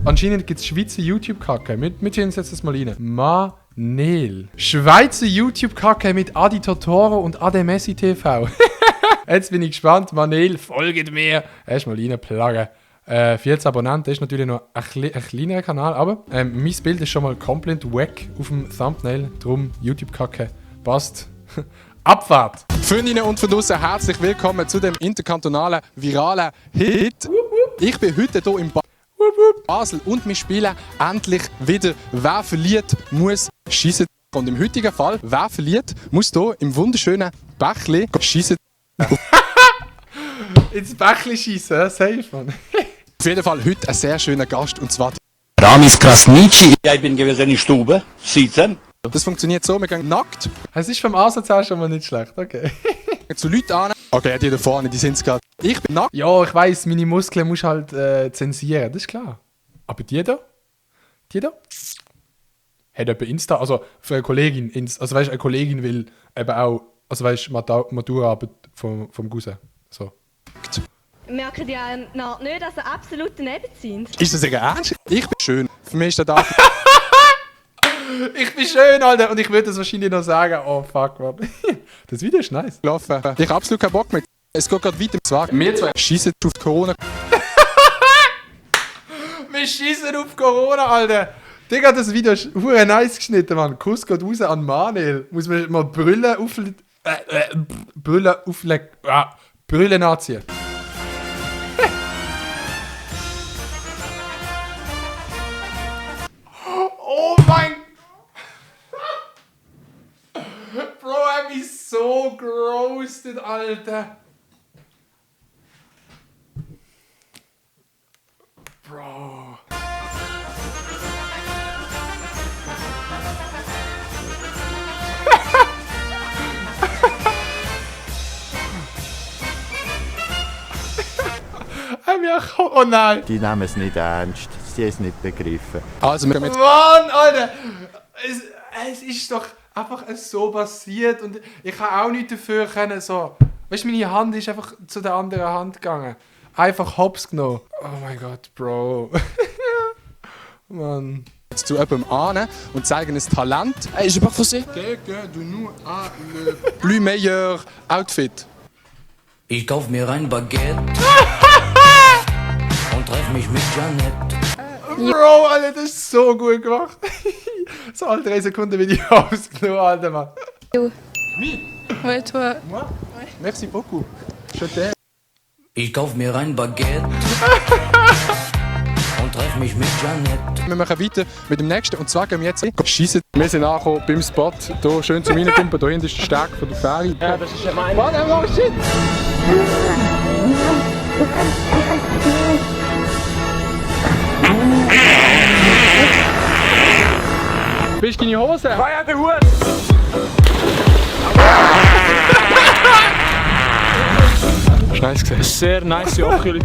Anscheinend gibt es Schweizer YouTube-Kacke. Wir ziehen uns jetzt das mal rein. Manel. Schweizer YouTube-Kacke mit Adi Totoro und Ademessi TV. Jetzt bin ich gespannt. Manel, folgt mir. Erstmal reinplagen. 14 Abonnenten, das ist natürlich noch ein kleinerer Kanal, aber mein Bild ist schon mal komplett wack auf dem Thumbnail. Drum YouTube-Kacke. Passt. Abfahrt! Freundinnen und von draussen, herzlich willkommen zu dem interkantonalen viralen Hit. Ich bin heute hier im Basel und wir spielen endlich wieder «Wer verliert, muss schiessen». Und im heutigen Fall, wer verliert, muss hier im wunderschönen Bächli schiessen. Ins Bächli schiessen, safe, man. Auf jeden Fall heute ein sehr schöner Gast, und zwar Ramis Krasniqi. Ja, ich bin gewesen in der Stube, sitzen. Das funktioniert so, wir gehen nackt. Es ist vom Ansatz her schon mal nicht schlecht, okay. Zu Leuten an. Okay, die da vorne, die sind es gerade. Ich bin nackt. Ja, ich weiss, meine Muskeln musst halt zensieren, das ist klar. Aber die da? Die da? Hat jemand Insta, also für eine Kollegin, also weißt du, eine Kollegin will eben auch, also weißt du, Maturaarbeit vom Cousin. So. Merken die auch nicht, dass sie absolut daneben sind? Ist das irgendwie ernst? Ich bin schön. Für mich ist der Tag. Ich bin schön, Alter. Und ich würde das wahrscheinlich noch sagen. Oh, fuck, man. Das Video ist nice. Laufen. Ich hab absolut keinen Bock mehr. Es geht gerade weiter. Zwar, wir zwei schießen auf Corona. Wir schießen auf Corona, Alter. Digga, das Video ist hure nice geschnitten, Mann. Kuss geht raus an Manel. Muss man mal Brüllen auflegen. Brüllen anziehen. Oh mein Bro, er ist so großed, Alter. Bro. Oh nein. Die nehmen es nicht ernst. Sie haben es nicht begriffen. Also, wir mit Mann, Alter! Es ist doch einfach so passiert und ich kann auch nichts dafür können. So. Weißt du, meine Hand ist einfach zu der anderen Hand gegangen. Einfach hops genommen. Oh mein Gott, Bro. Mann. Zu jemandem an und zeigen ein Talent. Hey, je parle français. Quelqu'un de nous a le plus meilleur Outfit. Ich kauf mir ein Baguette und treff mich mit Janette. Bro, Alter, das ist so gut gemacht. So alle 3 Sekunden Video ausgenommen, Alter, Mann. Oui, Moi? toi. Ouais. Merci beaucoup. Je t'aime. Ich kauf mir ein Baguette und treff mich mit Janette. Wir machen weiter mit dem nächsten, und zwar gehen wir jetzt schiessen. Wir sind angekommen beim Spot, hier schön zum Reinkumpen, hier hinten ist der Steg von der Ferry. Ja, das ist ja mein... Mann, oh shit! Bist du deine Hose? Feier der Hut! Das war nice gewesen. Sehr nice Abkühlung.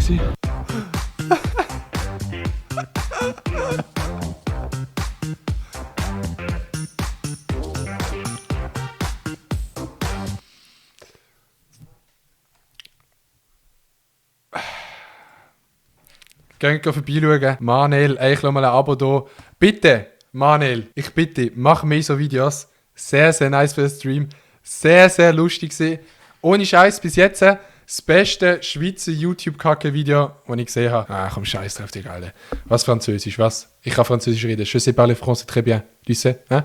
Geht vorbeischauen. Manel, ich lasse mal ein Abo da. Bitte, Manel, ich bitte, mach mehr so Videos. Sehr, sehr nice für den Stream. Sehr, sehr lustig gewesen. Ohne Scheiß bis jetzt das beste Schweizer YouTube-Kacke-Video, das ich gesehen habe. Ah, komm, Scheiß drauf, Digga, Alter. Was Französisch, was? Ich kann Französisch reden. Je sais parler français très bien. Tu sais, hein?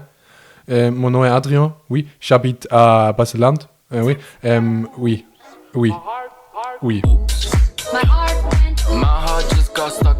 Mon nom est Adrien. Oui. J'habite à Baseland. Oui. Oui. Oui. Oui. My heart just got stuck